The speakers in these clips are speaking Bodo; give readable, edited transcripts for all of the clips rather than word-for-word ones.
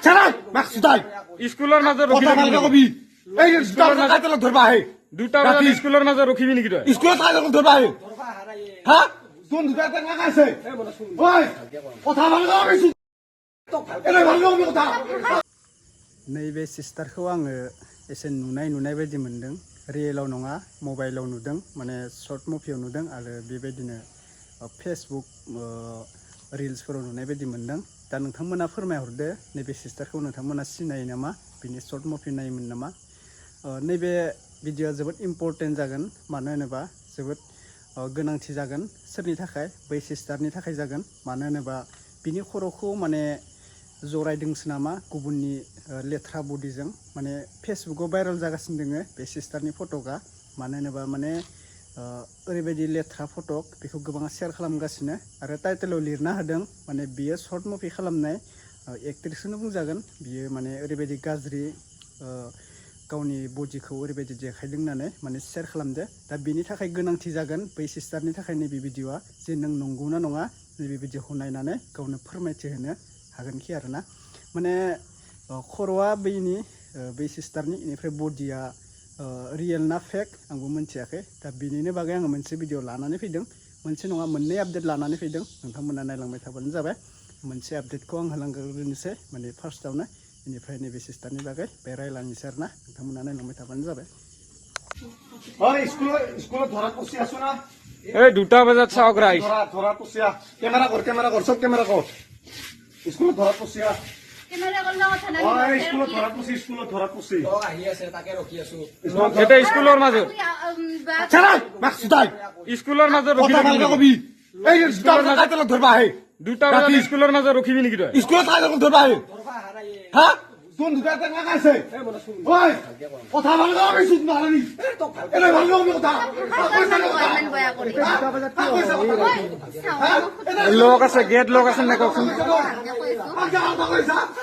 ছাড়া মাকসুদাই স্কুলৰ মাজত ৰখি কথা ভালকে কবি এই কাইতলত ধৰবা আহে 2টা বজাত স্কুলৰ মাজত ৰখিবি নেকি তই স্কুলত কাইতলত ধৰবা আহে হা কোন দুটা টেঙা খাইছে ওই কথা ভালকে কবি এনে ভালকে কবি কথা नैबे सिस्टारखौ आङो एसे नुनाय बायदि मोनदों रियेलाव नङा मबाइलाव नुदों माने शर्ट मुभियाव नुदों आरो बेबायदिनो फेसबुक रिल्सफोराव नुनाय बायदि मोनदों दा नोंथांमोना फोरमायहरदो नैबे सिस्टारखौ नोंथांमोना सिनायो नामा बिनि शर्ट मुभि नायोमोन नामा नैबे भिडिअ'आ जोबोद इम्पर्टेन्ट जागोन मानो होनोबा जोबोद गोनांथि जागोन सोरनि थाखाय बै सिस्टारनि थाखाय जागोन मानो होनोबा बिनि खर'खौ माने जरायदोंसो नामा गुबुननि लेथ्रा बडिजों माने फेसबुकाव भाइरेल जागासिनो दोङो बे सिस्टारनि फट'गा मानो होनोबा माने ओरैबायदि लेथ्रा फटक बेखौ गोबाङा शेयार खालामगासिनो आरो टाइटेलाव लिरना होदों माने बियो शर्ट मुभि खालामनाय एक्ट्रेसखौनो बुंजागोन बियो माने ओरैबायदि गाज्रि गावनि बडिखौ ओरैबायदि देखायदों होननानै माने शेयार खालामदो दा बिनि थाखाय गोनांथि जागोन बै सिस्टारनि थाखाय नैबे भिडिअ'आ जे नों नंगौना नङा नैबे भिडिअ'खौ नायनानै गावनो फोरमायथि होनो हागोनखि आरोना माने खर'आ बै सिस्टारनि इनिफ्राय बडिया रियेल ना फेक आंबो मिथियाखै दा बिनिनो बागै आङो मोनसे भिडिअ लानानै फैदों मोनसे नङा मोननै आपडेट लानानै फैदों नोंथांमोना नायलांबाय थाबानो जाबाय मोनसे आपडेटखौ आं होलांग्रोनोसै माने फार्स्टआवनो इनिफ्राय नैबे सिस्टारनि बागै बे रायलायनोसै आरोना नोंथांमोना नायलांबाय थाबानो जाबाय ওই স্কুলত ধরা পড়ছি আছো না এই 2টা বজাত চাওক ৰাইজ ধরা পড়ছি ক্যামেরা কর সব ক্যামেরা কর স্কুলত ধরা পড়ছি কেমেৰা কৰিলে কথা নাই ওই স্কুলত ধরা পড়ছি আহি আছে তাকে ৰখি আছো এটা স্কুলৰ মাজত ছাড়া মাকসুদাই স্কুলৰ মাজত ৰখি কথা ভালকে কবি এই কাইতলত ধৰবা আহে 2টা বজাত স্কুলৰ মাজত ৰখিবি নেকি তই স্কুলত কাইতলত ধৰবা আহে হা কোন দুটা টেঙা খাইছে ওই কথা ভালকে কবি সুদ মারানি এনে ভালকে কবি কথা লোক আছে গেট লোক আছে নে কওকচোন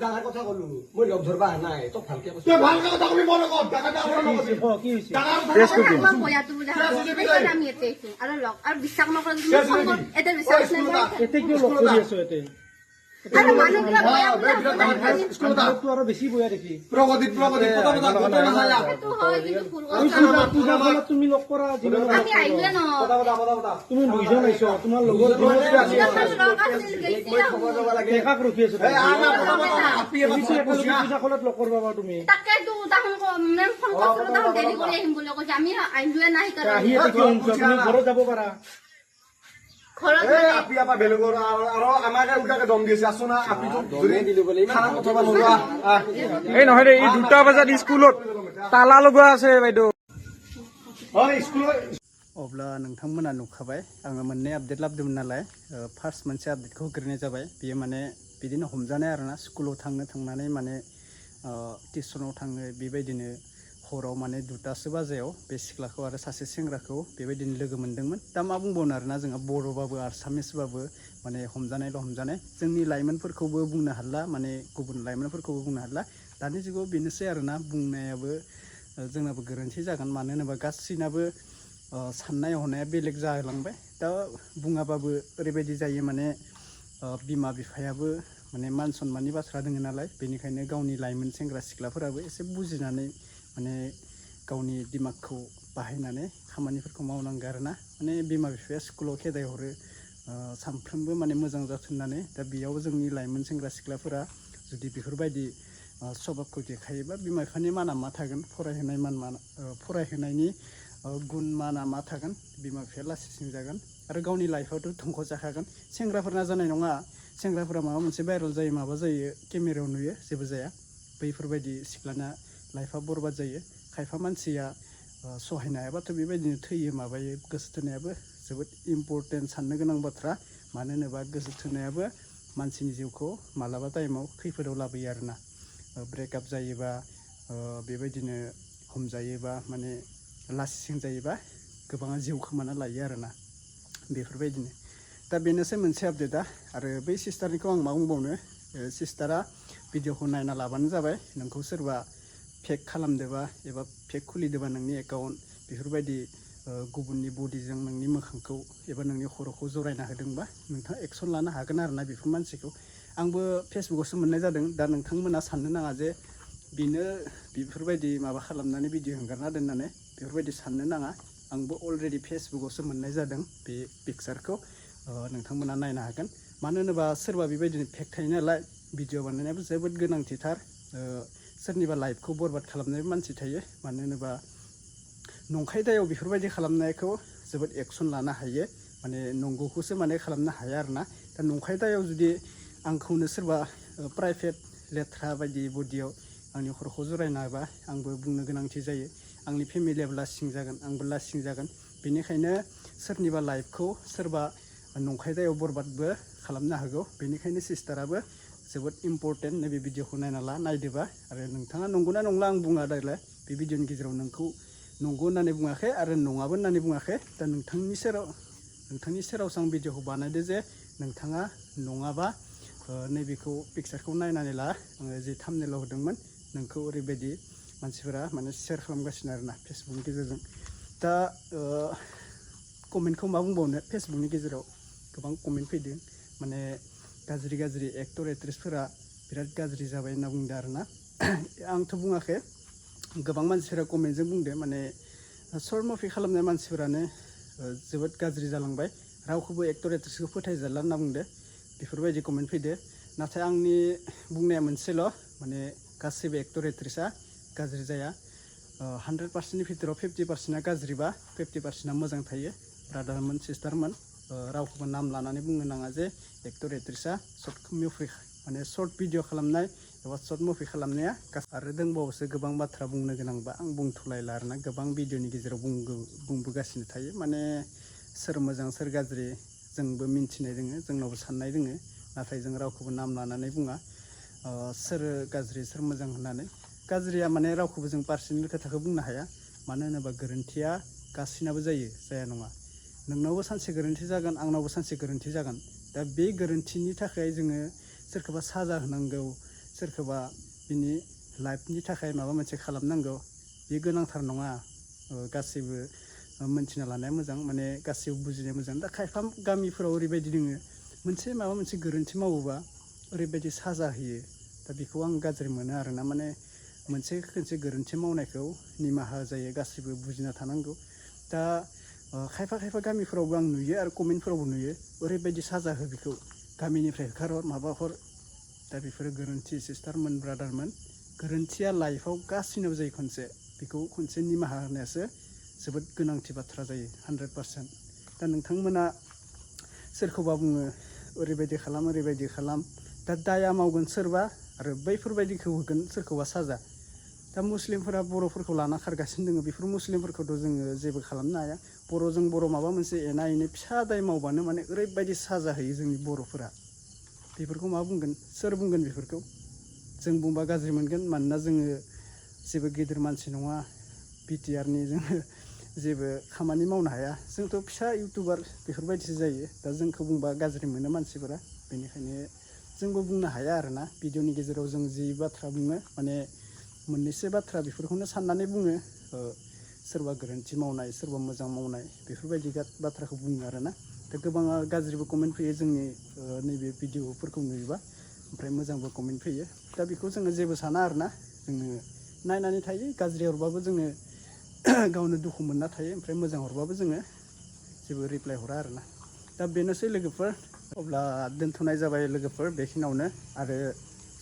ডাঙৰ কথা ক'লো মই লগ ধৰবা নাই তোক ভালকে কৈছো তুই ভালকে কথা কবি মনে কর টাকাটা আমরা নকবি কি হৈছে আৰু বিশ্বাস নকৰে এটা বিশ্বাস নাই এতে কিয় লগ কৰি আছো এতে আৰু মানুহবিলাক স্কুলত আৰু বেছি বয়া দেখি প্রগতি কথা কথা না যায় সেইটো হয় কিন্তু ভুল কথা পূজা বলত তুমি লগ কৰা আমি আহিলে ন তুমি দুইজন আহিছো তোমাৰ লগত দেখাক ৰখি আছো পূজা কলত লগ কৰবা তুমি তাকেতো তাহোন ফোন কৰিছিলো তাহোন দেৰি কৰি আহিম বুলি কৈছে আমি আহিলোৱে নাই আহি এতে কিয় তুমি ঘৰত যাব পাৰা ঘৰত আপি আপা বেলেগৰ আৰু আমাকে উল্টাকে দম দিছে আছো না আপি তো ধৰি দিলো বলে খানা কথা নোলোৱা এই নহয় দেই এই 2টা বজাত স্কুলত তালা লগোৱা আছে বাইদেউ হয় স্কুলত अब्ला नोंथांमोना नुखाबाय आङो मोननै आपडेट लाबोदोंमोन नालाय फार्स्ट मोनसे आपडेटखौ होग्रोनाय जाबाय बेयो माने बिदिनो हमजानाय आरोना स्कुलाव थांनानै माने टिउसनाव थाङो बेबायदिनो हराव माने 2टासो बाजायाव बे सिख्लाखौ आरो सासे सेंग्राखौ बेबायदिनो लोगो मोनदोंमोन दा मा बुंबावनो आरोना जोंहा बर'बाबो आसामिसबाबो माने हमजानाय जोंनि लाइमोनफोरखौबो बुंनो हाला माने गुबुन लाइमोनफोरखौबो बुंनो हाला दानि जुगाव बेनोसै आरोना बुंनायाबो जोंनाबो गोरोन्थि जागोन मानो होनोबा गासैनाबो साननाय हनाया बेलेग जालांबाय दा बुङाबाबो ओरैबायदि जायो माने बिमा बिफायाबो माने मान सन्माननि बाथ्रा दङ नालाय बेनिखायनो गावनि लाइमोन सेंग्रा सिख्लाफोराबो एसे बुजिनानै माने गावनि दिमागखौ बाहायनानै खामानिफोरखौ मावनांगौ आरोना माने बिमा बिफाया स्कुलाव खेदाय हरो सानफ्रोमबो माने मोजां जाथों होननानै दा बेयाव जोंनि लाइमोन सेंग्रा सिख्लाफोरा जुदि बेफोरबायदि स्वभाबखौ देखायोबा बिमा बिफानि माना मा थागोन फरायहोनायनि गुन माना मा थागोन बिमा बिफाया लासै सोंजागोन आरो गावनि लाइफआवथ' धंख' जाखागोन सेंग्राफोरना जानाय नङा सेंग्राफोरा माबा मोनसे भाइरेल जायो माबा जायो केमेरायाव नुयो जेबो जाया बैफोरबायदि सिख्लाना लाइफआ बरबाद जायो खायफा मानसिया सहायनो हायाबाथ' बेबायदिनो थैयो माबायो गोसो थोनायाबो जोबोद इम्पर्टेन्ट साननो गोनां बाथ्रा मानो होनोबा गोसो थोनायाबो मानसिनि जिउखौ मालाबा टाइमाव खैफोदाव लाबोयो आरोना ब्रेकआप जायोबा बेबायदिनो हमजायोबा माने लासिं जायोबा गोबाङा जिउ खोमाना लायो आरोना बेफोरबायदिनो दा बेनोसै मोनसे आपडेटआ आरो बै सिस्टारनिखौ आं मा बुंबावनो सिस्टारा भिडिअखौ नायना लाबानो जाबाय नोंखौ सोरबा फेक खालामदोबा एबा फेक खुलिदोबा नोंनि एकाउन्ट बेफोरबायदि गुबुननि बडिजों नोंनि मोखांखौ एबा नोंनि खर'खौ जरायना होदोंबा नोंथाङा एक्सन लानो हागोन आरोना बेफोर मानसिखौ आंबो फेसबुकआवसो मोननाय जादों दा नोंथांमोना साननो नाङा जे बेनो बेफोरबायदि माबा खालामनानै भिडिअ हगारना दोननानै बेफोरबायदि साननो नाङा आंबो अलरेडि फेसबुकआवसो मोननाय जादों बे पिक्सारखौ नोंथांमोना नायनो हागोन मानो होनोबा सोरबा बेबायदिनो फेक थायो नालाय भिडिअ बानायनायाबो जोबोद गोनांथिथार सोरनिबा लाइफखौ बरबाद खालामनायबो मानसि थायो मानो होनोबा नंखाय दायाव बेफोरबायदि खालामनायखौ जोबोद एक्सन लानो हायो माने नंगौखौसो माने खालामनो हाया आरोना दा नंखाय दायाव जुदि आंखौनो सोरबा प्राइभेट लेथ्रा बायदि बडियाव आंनि खर'खौ जरायना होबा आंबो बुंनो गोनांथि जायो आंनि फेमिलियाबो लासिं जागोन आंबो लासिं जागोन बेनिखायनो सोरनिबा लाइफखौ सोरबा नंखाय दायाव बरबादबो खालामनो हागौ बेनिखायनो सिस्टाराबो जोबोद इम्परटेन्ट नैबे भिडिअखौ नायदोबा आरो नोंथाङा नंगौना नंला आं बुङा दालाय बे भिडिअनि गेजेराव नोंखौ नंगौ होननानै बुङाखै आरो नङाबो होननानै बुङाखै दा नोंथांनि सेरावसो आं भिडिअखौ बानायदो जे नोंथाङा नङाबा नैबेखौ पिक्सारखौ नायनानै ला आङो जि थाम्बनेइलाव होदोंमोन नोंखौ ओरैबायदि मानसिफोरा माने शेयार खालामगासिनो आरोना फेसबुकनि गेजेरजों दा कमेन्टखौ मा बुंबावनो फेसबुकनि गेजेराव गोबां कमेन्ट फैदों माने गाज्रि एक्टर एक्ट्रेसफोरा बिराद गाज्रि जाबाय होनना बुंदों आरोना आंथ' बुङाखै गोबां मानसिफोरा कमेन्टजों बुंदों माने सर्ट मुभि खालामनाय मानसिफोरानो जोबोद गाज्रि जालांबाय रावखौबो एक्टर एक्ट्रेसखौ फोथायजाला होनना बुंदों बेफोरबायदि कमेन्ट फैदो नाथाय आंनि बुंनाया मोनसेल' माने गासैबो एक्टर एक्ट्रेसआ गाज्रि जाया 100%नि भितराव 50%आ गाज्रिबा 50%आ मोजां थायो ब्रादारमोन सिस्टारमोन रावखौबो नाम लानानै बुंनो नाङा जे एक्टर एक्ट्रेसआ सर्ट भिडिअ खालामनाय एबा सर्ट मुभि खालामनाया आरो दंबावोसो गोबां बाथ्रा बुंनो गोनांबा आं बुंथ'लायला आरोना गोबां भिडिअनि गेजेराव बुंबोगासिनो थायो माने सोर मोजां सोर गाज्रि जोंबो मिन्थिनाय दोङो जोंनावबो साननाय दोङो नाथाय जों रावखौबो नाम लानानै बुङा सोर गाज्रि सोर मोजां होननानै गाज्रिया माने रावखौबो जों पार्सनेल खोथाखौ बुंनो हाया मानो होनोबा गोरोन्थिया गासिनाबो जाया नङा नोंनावबो सानसे गोरोन्थि जागोन आंनावबो सानसे गोरोन्थि जागोन दा बे गोरोन्थिनि थाखाय जोङो सोरखौबा साजा होनांगौ सोरखौबा बिनि लाइफनि थाखाय माबा मोनसे खालामनांगौ बे गोनांथार नङा गासैबो मोनथिना लानाया मोजां माने गासैबो बुजिनाया मोजां दा खायफा गामिफोराव ओरैबायदि दोङो मोनसे माबा मोनसे गोरोन्थि मावोबा ओरैबायदि साजा होयो दा बेखौ आं गाज्रि मोनो आरोना माने मोनसे गोरोन्थि मावनायखौ निमाहा जायो गासैबो बुजिना थानांगौ दा खायफा गामिफोरावबो आं नुयो आरो कमेन्टफोरावबो नुयो ओरैबायदि साजा हो बेखौ गामिनिफ्राय होखारहर माबाहर दा बेफोरो गोरोन्थि सिस्टारमोन ब्रादारमोन गोरोन्थिया लाइफआव गासैनाबो जायो बेखौ खनसे निमाहा होनायासो जोबोद गोनांथि बाथ्रा जायो 100%। दा नोंथांमोना सोरखौबा बुङो ओरैबायदि खालाम दा दाया मावगोन सोरबा आरो बैफोरबायदिखौ होगोन सोरखौबा साजा दा मुस्लिमफोरा बर'फोरखौ लाना खारगासिनो दङ बेफोर मुस्लिमफोरखौथ' जोङो जेबो खालामनो हाया बर'जों बर' माबा मोनसे एना एनि फिसा दाय मावबानो माने ओरैबायदि साजा होयो जोंनि बर'फोरा बेफोरखौ मा बुंगोन सोर बुंगोन बेफोरखौ जों बुंबा गाज्रि मोनगोन मानोना जोङो जेबो गिदिर मानसि नङा बिटिआरनि जोङो जेबो खामानि मावनो हाया जोंथ' फिसा इउटुबार बेफोरबायदिसो जायो दा जोंखौ बुंबा गाज्रि मोनो मानसिफोरा बेनिखायनो जोंबो बुंनो हाया आरोना भिडिअनि गेजेराव जों जि बाथ्रा बुङो माने मोननैसो बाथ्रा बेफोरखौनो साननानै बुङो सोरबा गोरोन्थि मावनाय सोरबा मोजां मावनाय बेफोरबायदि बाथ्राखौ बुङो आरोना दा गोबाङा गाज्रिबो कमेन्ट फैयो जोंनि नैबे भिडिअफोरखौ नुयोबा ओमफ्राय मोजांबो कमेन्ट फैयो दा बेखौ जोङो जेबो साना आरोना जोङो नायनानै थायो गाज्रि हरबाबो जोङो गावनो दुखु मोनना थायो ओमफ्राय मोजां हरबाबो जोङो जेबो रिप्लाय हरा आरोना दा बेनोसै लोगोफोर अब्ला दोनथ'नाय जाबाय लोगोफोर बेखिनियावनो आरो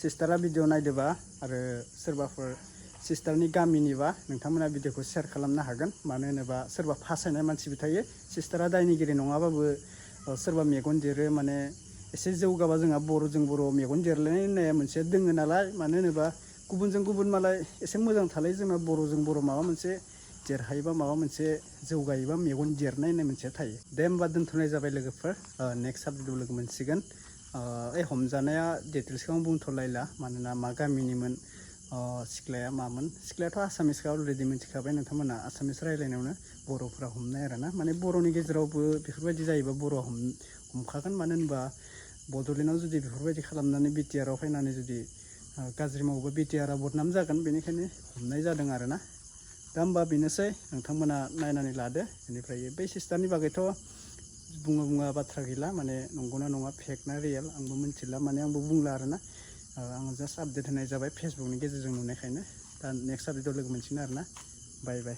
सिस्टारा भिडिअ नायदोबा आरो सोरबाफोर सिस्टारनि गामिनिबा नोंथांमोना भिडिअखौ शेयार खालामनो हागोन मानो होनोबा सोरबा फासायनाय मानसिबो थायो सिस्टारा दायनिगिरि नङाबाबो सोरबा मेगन देरो माने एसे जौगाबा जोंहा बर'जों बर' मेगन देरलायनाय होननाया मोनसे दोङो नालाय मानो होनोबा गुबुनजों गुबुन मालाय एसे मोजां थालाय जोंना बर'जों बर' माबा मोनसे देरहायोबा माबा मोनसे जौगायोबा मेगन देरनाय होननाय मोनसे थायो दे होमबा दोनथ'नाय जाबाय लोगोफोर नेक्स्ट साबजेक्टआव लोगो मोनसिगोन हमजानाया डिटेल्सखौ आं बुंथ'लायला मानोना मा गामिनिमोन सिख्लाया मामोन सिख्लायाथ' आसामिसखा अलरेडि मिथिखाबाय नोंथांमोना आसामिस रायज्लायनायावनो बर'फोरा हमनाय आरोना माने बर'नि गेजेरावबो बेफोरबायदि जायोबा बर'आ हमखागोन मानो होनबा बड'लेण्डआव जुदि बेफोरबायदि खालामनानै बिटिआरआव फैनानै जुदि गाज्रि मावोबा बिटिआरआ बदनाम जागोन बेनिखायनो हमनाय जादों आरोना दा होमबा बेनोसै नोंथांमोना नायनानै लादो बेनिफ्राय बै सिस्टारनि बागैथ' बुङा बाथ्रा गैला माने नंगौना नङा फेक ना रियेल आंबो मिथिला माने आंबो बुंला आरोना आं जास्ट आपडेट होनाय जाबाय फेसबुकनि गेजेरजों नुनायखायनो दा नेक्स्ट आपडेटआव लोगो मोनसिगोन आरोना बाय बाय